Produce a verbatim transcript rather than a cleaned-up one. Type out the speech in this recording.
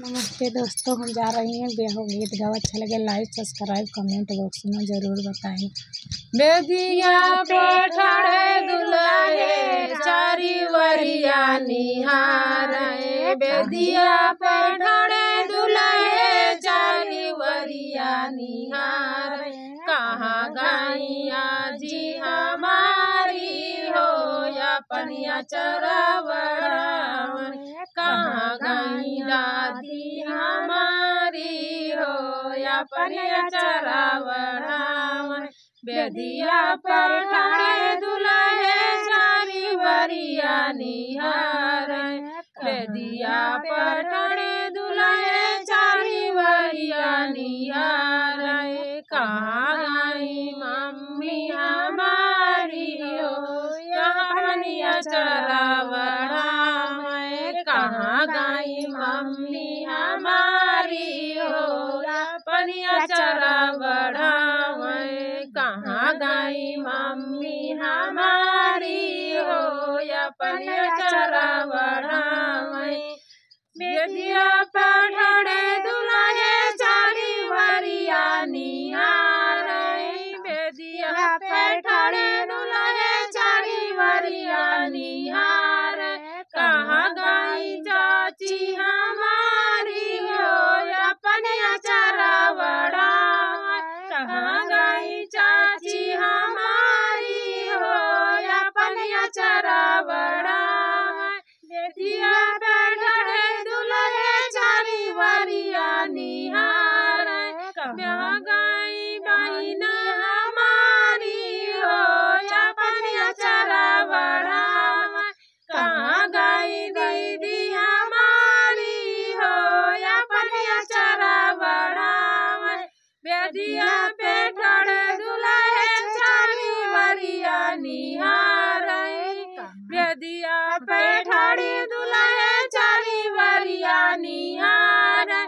नमस्ते दोस्तों, हम जा रही हैं बियाह गीत गावा। अच्छा लगे like, subscribe, comment box में जरूर बताएं। बेदिया पे ठाड़े दुलहे चारी वरिया निहारे, बेदिया पे ठाड़े दुलहे चारी वरिया निहारे। कहाँ गइया जी हमारी हो, या पनिया चरावड़ा में। कहाँ गई दादी हमारी हो, या पनिया चरावड़ा में। बेदिया पर ठाड़े दुलहे चारी वरिया निहारे, बेदिया पर ठाड़े दुलहे चारी वरिया निहारे। कहाँ गई मम्मी हमारी हो, या पनिया चरावड़ा में। कहाँ गई मम्मी हमारी हो, या पनिया चरावड़ा में। कहाँ गई मम्मी हमारी हो, या पनिया चरावड़ा में। बेदिया पे ठाड़े दुलहे चारी वरिया निहारे, बेदिया पे ठाड़े दुलहे चारी वरिया निहारे। कहाँ गई चाची हमारी हो, या पनिया चरावड़ा में। कहाँ गई चाची हमारी हो, या पनिया चरावड़ा में। बेदिया पे ठाड़े दुलहे चारी वरिया निहारे। कहाँ गई बहिनी हमारी हो, या पनिया चरावड़ा में। कहाँ गई दीदी हमारी हो, या पनिया चरावड़ा में। बेदिया पे ठाड़े दुलहे चारी वरिया निहारे, बेदिया पे ठाड़े दुलहे चारी वरिया निहारे।